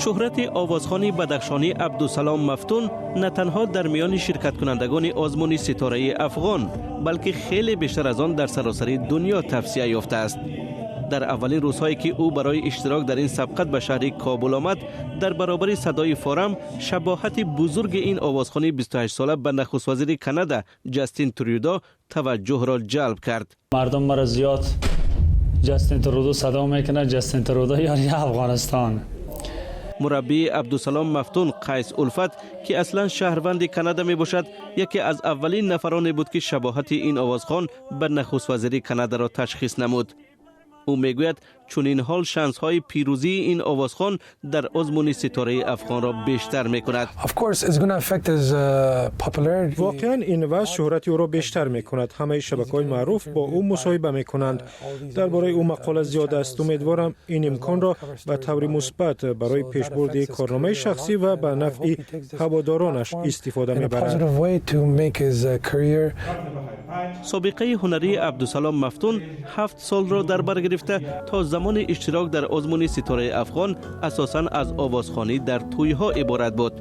Шӯҳрати овозхони бадахшонӣ Абдусалом Мафтун на танҳо дар миёни ширкаткунандагони озмуни Ситораи Афғон, балки хеле бештар аз он дар саросари дунё тавсия ёфтааст. Дар аввалин рӯзҳое ки ӯ барои иштирок дар ин сабқат ба шаҳри Кобул омад, дар баробари садои форам шабоҳати бузурги ин овозхони 28сола ба нахуствазири Канада Ҷастин Трюдо таваҷҷӯҳро ҷалб кард. Мардум мара зиёд Ҷастин Трудо садо мекунад, Ҷастин Трудо ёри Афғонистон. Мураббии Абдусалом Мафтун, Қайс Улфат, ки аслан шаҳрванди Канада мебошад, яке аз аввалин нафароне буд, ки шабоҳати ин овозхон ба нахуствазири Канадаро ташхис намуд. Ӯ мегӯяд, чунин ҳол шансҳои пирӯзии ин овозхон дар озмуни Ситораи Афғонро бештар мекунад. Воқеан, ин вазъ шӯҳрати ӯро бештар мекунад. Ҳамаи шабакаҳои маъруф бо ӯ мусоҳиба мекунанд, дар бораи ӯ мақола зиёд аст. Умедворам, ин имконро ба таври мусбат барои пешбурди корномаи шахсӣ ва ба нафъи ҳаводоронаш истифода мебарад. Собиқаи ҳунарии Абдусалом Мафтун 7 солро дар бар гирифта, то замони иштирок дар озмуни Ситораи Афғон асосан аз овозхонӣ дар тӯйҳо иборат буд.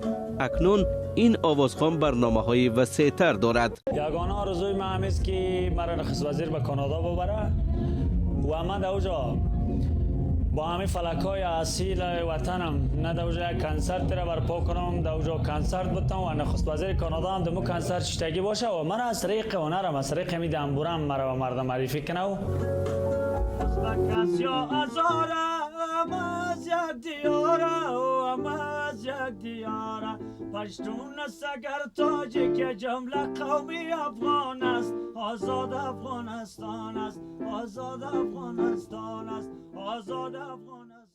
Акнун ин овозхон барномаҳои васеътар дорад. Ягона орзуи ман ҳамист, ки мара нахуствазир ба Канада бубара ва ман дар оҷо бо ҳамин фалакҳои асил ватанам на дар оҷо як консерт барпо кунам, дар оҷо консерт бутам ва нахуствазири Канада ҳам дему консерт шиштагӣ боша ва мара аз тариқи ҳунарам, аз тариқи ҳами дамбурам мара ба мардам معرفی کنه. از یک دیاره، از یک دیاره، پشتون است اگر تاجیک، جمله قومی افغان است. آزاد افغانستان است، آزاد افغانستان است، آزاد افغانستان.